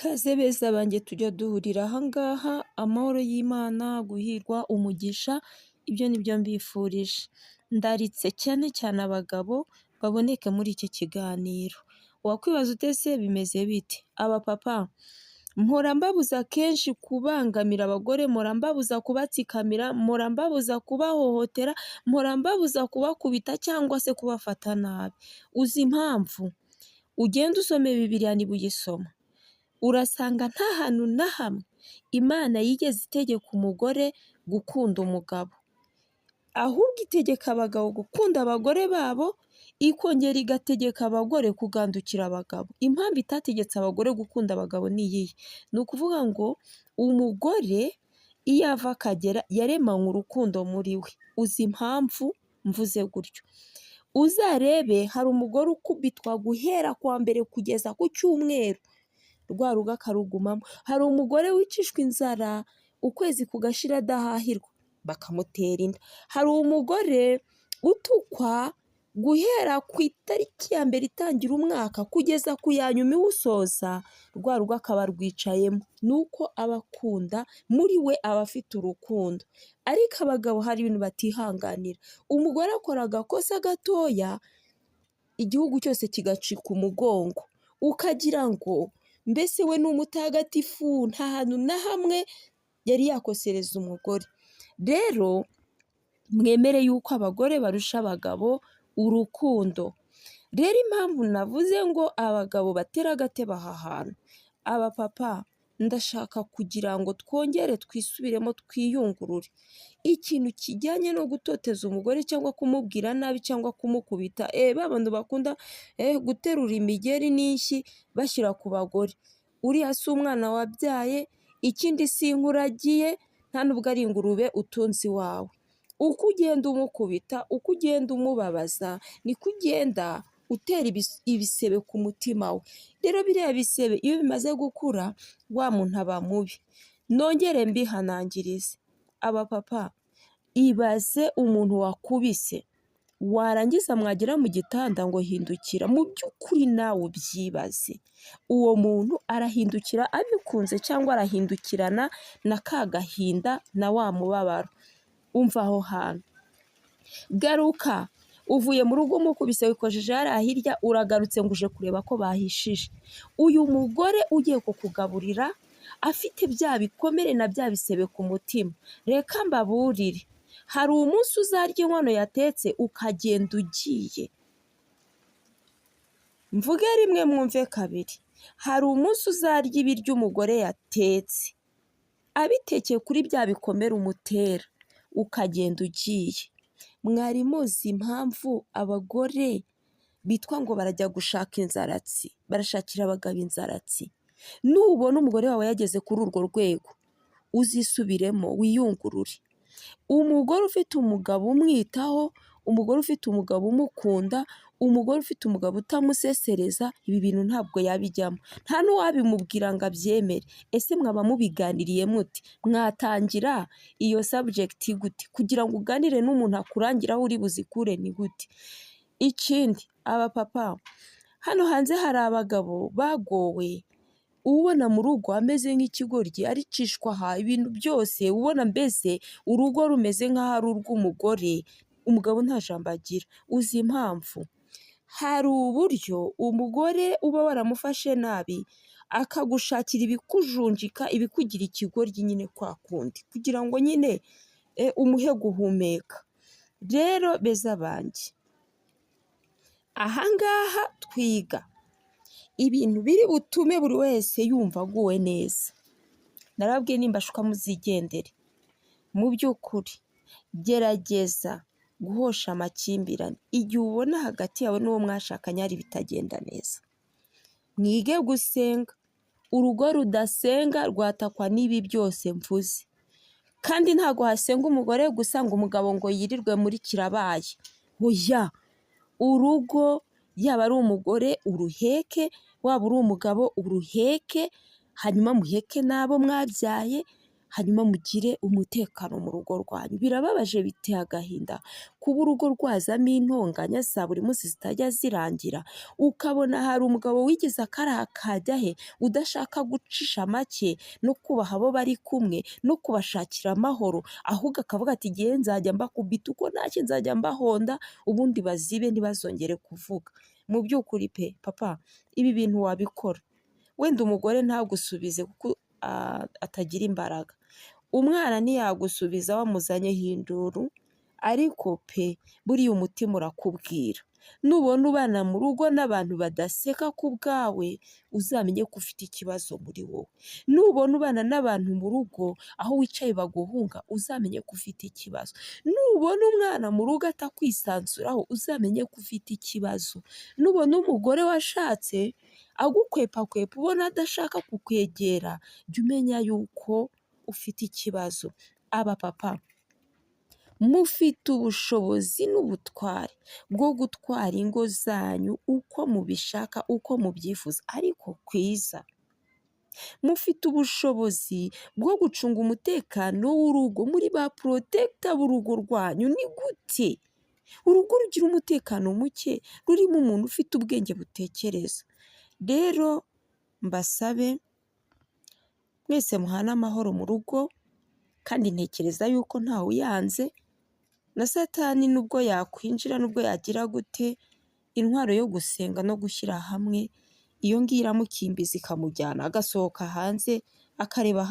Ikaze beza banjye tujya duhurira aha ngaha, amahoro y'Imana, guhirwa, umugisha, ibyo ni byo mbifurije. Ndaritse cyane cyane abagabo baboneke muri iki kiganiro. Wakwibaza ute se bimeze bite? Abapapa mpora mbabuza kenshi kubangamira abagore, mpora mbabuza kubatsikamira, mpora mbabuza kubahohotera, mpora mbabuza kubakubita cyangwa se kubafata nabi. Uzi impamvu? Ugende usome Bibiliya niba uyisoma, urasanga nta hantu na hamwe Imana yigeze itegeka umugore gukunda umugabo, ahubwo itegeka abagabo gukunda abagore babo, ikongera igategeka abagore kugandukira abagabo. Impamvu itategetse abagore gukunda abagabo ni iyihe? Ni ukuvuga ngo umugore iyo ava akagera yaremanywe urukundo muri we. Uzi impamvu mvuze gutyo? Uzarebe hari umugore ukubitwa guhera ku wa mbere kugeza ku cyumweru, rwa rugo akarugumamo. Hari umugore wicishwa inzara ukwezi kugashira adahahirwa bakamutera inda. Hari umugore utukwa guhera ku itariki ya mbere itangira umwaka kugeza ku ya nyuma iwusoza, rwa rugo akaba arwicayemo. Ni uko aba akunda, muri we aba afite urukundo. Ariko abagabo hari ibintu batihanganira. Umugore akora agakosa gatoya, igihugu cyose kigacika umugongo, ukagira ngo mbese we ni umutagatifu, nta hantu na hamwe yari yakosereza umugore. Rero mwemere yuko abagore barusha abagabo urukundo. Rero impamvu navuze ngo abagabo batera agatebe aha hantu, abapapa ndashaka kugira ngo twongere twisubiremo twiyungurure. Ikintu kijyanye no gutoteza umugore cyangwa kumubwira nabi cyangwa kumukubita, ba bantu bakunda guterura imigeri n'inshyi bashyira ku bagore, uriya si umwana wabyaye, ikindi si inka uragiye, nta nubwo ari ingurube utunze iwawe. Uko ugenda umukubita, uko ugenda umubabaza, niko ugenda utera ibisebe ku mutima we. Rero biriya bisebe iyo bimaze gukura, wa muntu aba mubi. Nongere mbihanangirize, abapapa ibaze umuntu wakubise, warangiza mwagera mu gitanda ngo hindukira, mu by'ukuri nawe ubyibaze. Uwo muntu arahindukira abikunze cyangwa arahindukirana na ka gahinda na wa mubabaro. Umva aho hantu. Garuka uvuye mu rugo umukubise wikojeje hariya hirya, uragarutse ngo uje kureba ko bahishije. Uyu mugore ugiye kukugaburira afite bya bikomere na bya bisebe ku mutima. Reka mbaburire, hari umunsi uzarya inkono yatetse ukagenda ugiye. Mvuge rimwe mwumve kabiri, hari umunsi uzarya ibiryo umugore yatetse, abitekeye kuri bya bikomere umutera, ukagenda ugiye. Mwari muzi impamvu abagore bitwa ngo barajya gushaka inzaratsi, barashakira abagabo inzaratsi? Nubona umugore wawe yageze kuri urwo rwego, uzisubiremo wiyungurure. Umugore ufite umugabo umwitaho, umugore ufite umugabo umukunda, umugore ufite umugabo utamusesereza, ibi bintu ntabwo yabijyamo. Nta n'uwabimubwira ngo abyemere. Ese mwaba mubiganiriye mute? Mwatangira iyo subject gute? Kugira ngo uganire n'umuntu akurangire aho uri buzikure ni gute? Ikindi abapapa, hano hanze hari abagabo bagowe, ubona mu rugo ameze nk'ikigoryi, aricishwa aha ibintu byose, ubona mbese urugo rumeze nk'aho ari urw'umugore, umugabo nta jambo agira. Uzi impamvu? Hari uburyo umugore uba waramufashe nabi, akagushakira ibikujunjika, ibikugira ikigoryi nyine kwa kundi, kugira ngo nyine umuhe guhumeka. Rero beza banjye, aha ngaha twiga ibintu biri butume buri wese yumva aguwe neza. Narababwiye nimbashuka muzigendere. Mu by'ukuri gerageza guhosha amakimbirane igihe ubona hagati yawe n'uwo mwashakanye hari ibitagenda neza. Mwige gusenga, urugo rudasenga rwatakwa n'ibi byose mvuze. Kandi ntabwo hasenga umugore gusa ngo umugabo ngo yirirwe muri kirabaye. Oya, urugo yaba ari umugore uruheke, waba uri umugabo uruheke, hanyuma muheke n'abo mwabyaye, Hanyuma mugire umutekano mu rugo rwanyu. Birababaje, biteye agahinda kuba urugo rwazamo intonganya za buri munsi zitajya zirangira, ukabona hari umugabo wigize akariya kajya he, udashaka gucisha make no kubaha abo bari kumwe no kubashakira amahoro, ahubwo akavuga ati ngewe nzajya mbakubita uko ntashye, nzajya mbahonda, ubundi bazibe ntibazongere kuvuga. Mu by'ukuri pe papa, ibi bintu wabikora, wenda umugore ntagusubize kuko atagira imbaraga, umwana ntiyagusubiza wamuzanyeho induru, ariko pe buriya umutima urakubwira. Nubona ubana mu rugo n'abantu badaseka ku bwawe, uzamenye ko ufite ikibazo muri wowe. Nubona ubana n'abantu mu rugo aho wicaye baguhunga, uzamenye ko ufite ikibazo. Nubona umwana mu rugo atakwisanzuraho, uzamenye ko ufite ikibazo. Nubona umugore washatse agukwepakwepa ubona adashaka kukwegera, jya umenya yuko ufite ikibazo. Abapapa mufite ubushobozi n'ubutware bwo gutwara ingo zanyu uko mubishaka, uko mubyifuza, ariko kwiza. Mufite ubushobozi bwo gucunga umutekano w'urugo, muri ba protector b'urugo rwanyu. Ni gute urugo rugira umutekano muke rurimo umuntu ufite ubwenge butekereza? Rero mbasabe mwese muhane amahoro mu rugo, kandi ntekereza yuko ntawe uyanze, na Satani nubwo yakwinjira, nubwo yagira gute, intwaro yo gusenga no gushyira hamwe, iyo ngiyo iramukimbiza ikamujyana agasohoka hanze akareba.